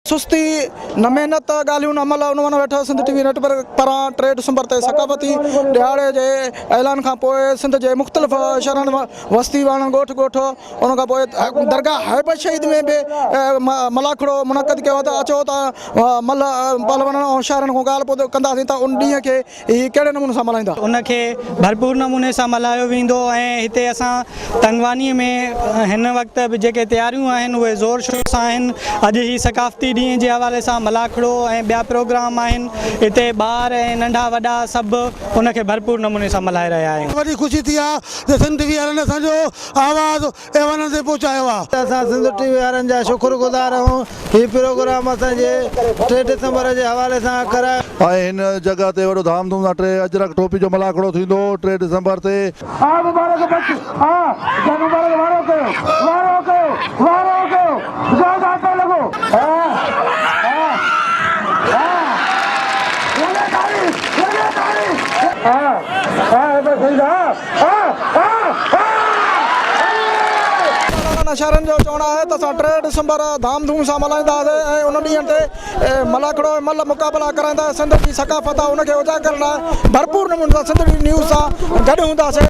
سستي، نه محنت، ڳالهيون نه عمل، عنوان هيٺ سنڌ ٽي وي نيٽ ورڪ پاران ٽي ڊسمبر تي ثقافتي ڏهاڙي جي اعلان کان پوء سنڌ جي مختلف شهرن، وستي واڻن، ڳوٺ ڳوٺ ان کان پوء درگاهه هيبت شهيد ۾ به ملاکڙو منعقد ڪيو ته اچو ته ملهه پهلوانن ۽ شاعرن کان ڳالهه ٻولهه ڪنداسين ته ان ڏينهن کي هي ڪهڙي نموني سان ملهائيندا؟ ان کي ڀرپور نموني سان ملهايو ويندو ۽ هتي اسان تنگواني ۾ هن وقت به جيڪي تياريون آهن اهي زور شور سان آهن اڄ هي ثقافتي ڏينهن جي حوالي سان ملاکڙو ۽ ٻيا پروگرام آهن هتي ٻار ۽ ننڍا وڏا سڀ ان کي ڀرپور نموني سان ملهائي رهيا آهيون. وڏي خوشي ٿي آ ته سنڌ ٽي وي وارن اسان جو آواز ايوانن تائين پهچايو آ. اسان سنڌ ٽي وي وارن جا شڪر گذار آهيون هي پروگرام اسان جي ٽي ڊسمبر جي حوالي سان ڪرايو. ۽ هن جڳهه تي وڏو ڌام ڌوم سان ٽي اجرڪ ٽوپي جو ملاکڙو ٿيندو ٽي ڊسمبر تي. آ مبارڪ بچ آ جا مبارڪ وارو ڪيو وارو ڪيو وارو ڪيو زياده آٽو لڳو آ آ آ لڳي تاڙي لڳي تاڙي آ آ بس صحيح آ آ آ آ. مولانا شهرين جو چوڻ آهي ته اسان ٽي ڊسمبر ڌام ڌوم سان ملهائينداسين ۽ ان ڏينهن تي ملاکڙو ۽ ملهه مقابلا ڪرائيندا سنڌ جي ثقافت آهي ان کي اجاگر لاء ڀرپور نموني سان سنڌ نيوز سان گڏ هونداسين.